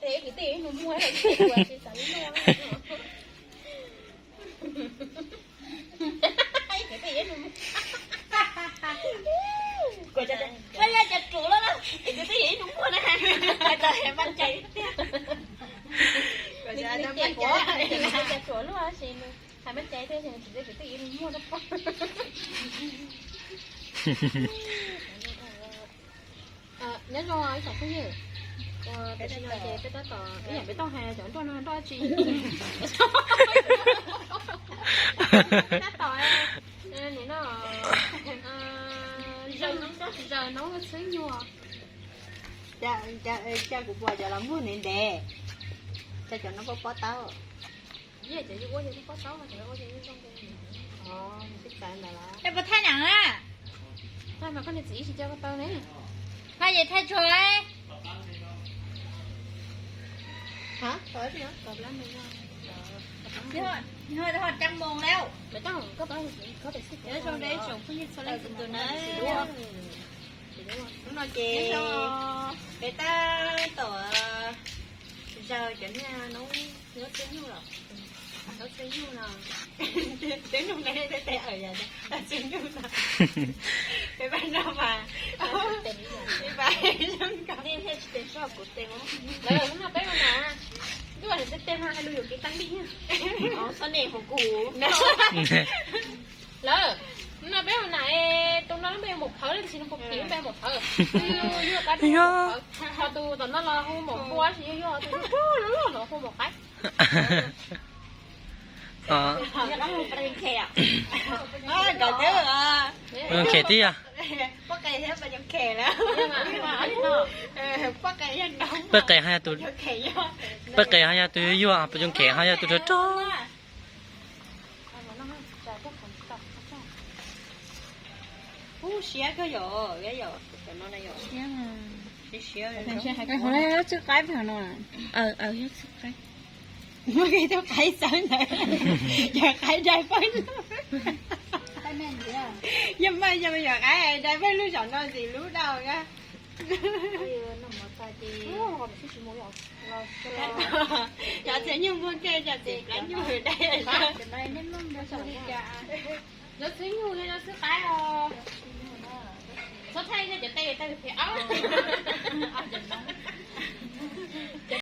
Kwv tij ib nus muag, tsis xav li no. Kwv tij ib nus muag. Kuv cov ruam loj, kwv tij ib nus muag na. Hais tau hais Maj Cai tiag. Kuv cov ruam loj, hais Maj Cai tiag, kwv tij ib nus muag rau pog. Nyob zoo ib tsoom phooj ywg, tam sim no ces peb tab tom, ib yam peb tau hais cov nroj no nroj tsi. Tab tom nim no zaws noob txhwb nyuag. Cas kuv pom cov los muag ntev ntev, cas cov no pob pob taub. Ib yam cov yus ua yus pob taub no, cov ua yus zoo. Peb puas thaij na? Thaij mas koj niag txiv ib tsis coj koj tau ne. Thaij ces thaij tsuag. Nyob ho cov moos lawm. Nyob zoo nej tsoom phooj ywg txhua leej txhua tus na. Hnub no ces peb tab tom zaws cov niag noob txhwb nyuj los. Noob txhwb nyuj no, twb nug ne, tej tes awm yam noob txhwb nyuj no. Peb pab no mas, peb pab zoo nkaus. Nej thiaj tsis tes soj kuv tes. Lawv, hnub no peb ua nam, ntuj, tes tes mas hais lus yuam kev tag li. Txhob nim hauv kuv. Lawv, hnub no peb ua nam, tus no peb mus phawv, tus no puas phim peb mus phawv. Yog, ho tus tom no los hu maum npua, tsis yog, yog tus loj loj los hu maum qaib. Peb zoo khem tib yam. Poj qe thiab poj zoo khem lawm. Poj qe yog, poj qe ho yog tus, poj qe ho yog tus yuag, poj zoo khem ho yog tus rog rog. Ub, siab kawg yom, yom, cov no na yom. Siab, siab, siab. Tsw qaib no. Muab koj tus qaib xawb ntawd, yog qaib dai pawg lug. Yog mas yog yog qaib dai pawg lug, zaum no ntxim hlub dau na. Cov txiv nyuj muag kiag cov txiv plab nyuj dai. Cov txiv nyuj yog cov txiv qaib os. Txhob thaij cov tes, tes phem os.